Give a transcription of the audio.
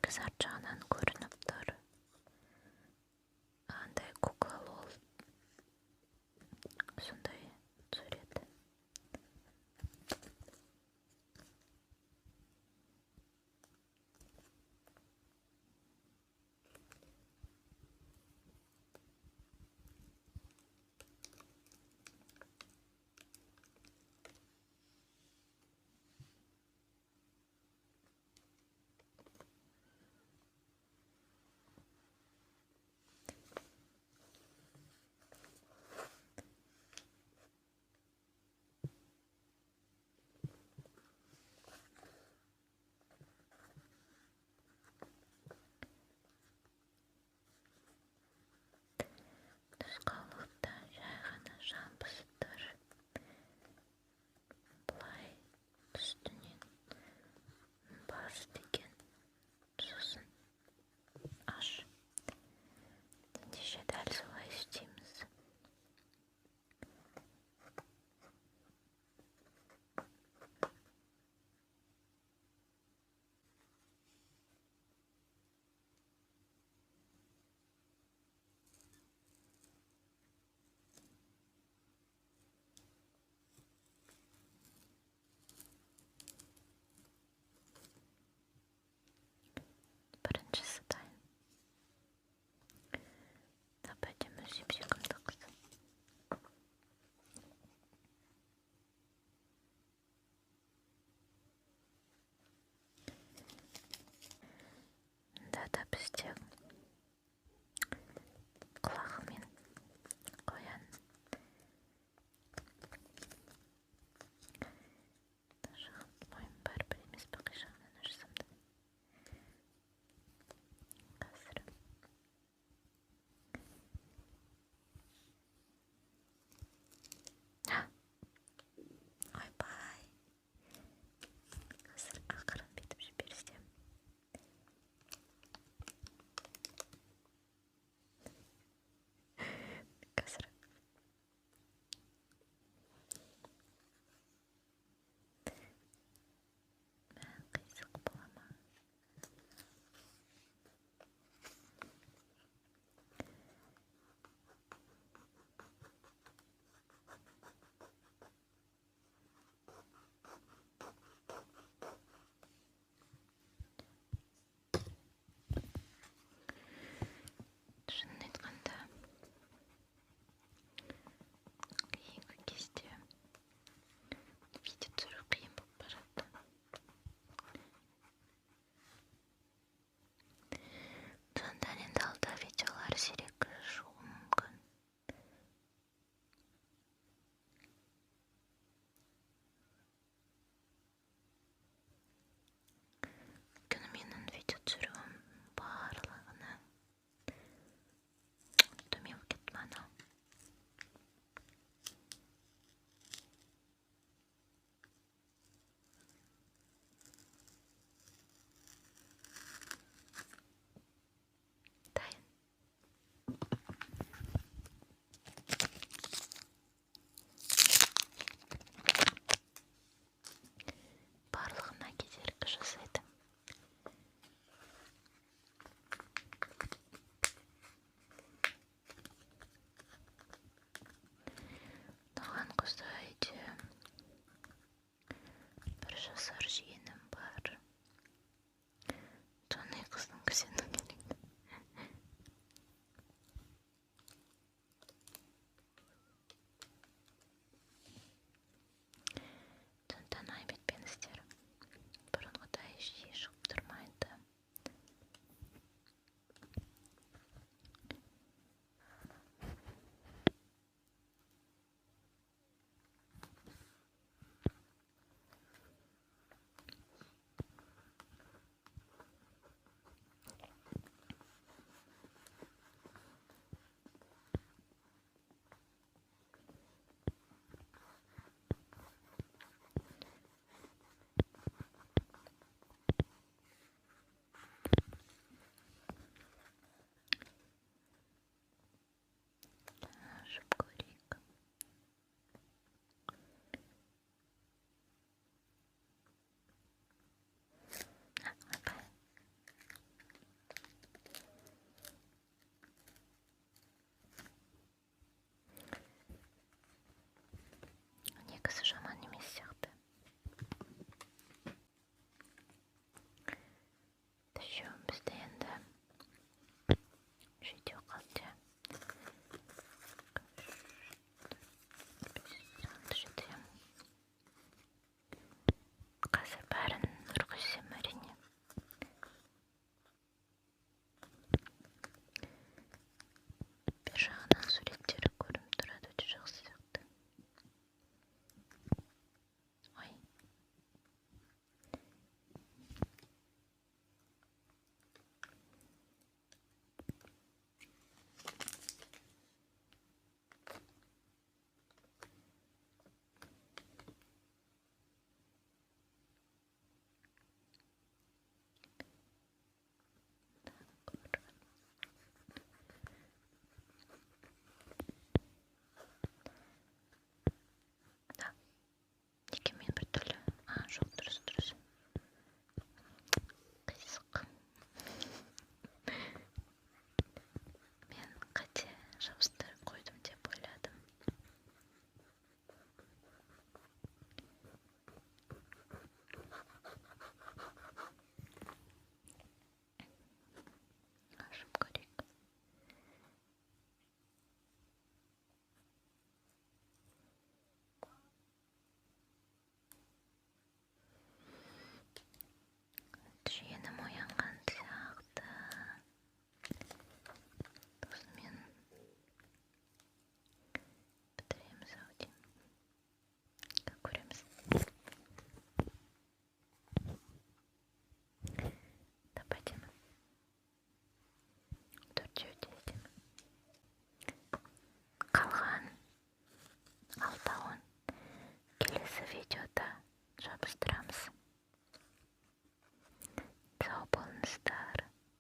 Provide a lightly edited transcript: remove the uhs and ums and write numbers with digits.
Негізі арт жағынан көрініп тұр. Андай кукла лол, сондай сурет. Нұсқаулықта жай ғана жабысып тұр. Былай үстінен бас деген, сосын аш. Ендеше дәл солай істейміз. Біріншісі дайын. Әп-әдемі, сүйкімді қыз. Мында да бізде құлағы мен қоян. Мойын бәрібір емес пе, қисығынан ашсам да. Қазір. Ойбай. Қазір ақырын бүйтіп жіберсем. Қазір. Мә, қисық бола ма? Шынын айтқанда, кейінгі кезде видео түсіру қиын болып барады. Сондықтан енді алда видеолар сирек шығуы мүмкін. Өйткені менің видео түсіруім барлығына төмен болып кетті ма анау? Дайын. Барлығына кедергі жасайды. Оған қоса үйде бір жасар жиенім бар. Соны қыздың күзену керек. Сондықтан айып етпеңіздер. Бұрынғыдай жиі шығып тұрмайды. Жабысты.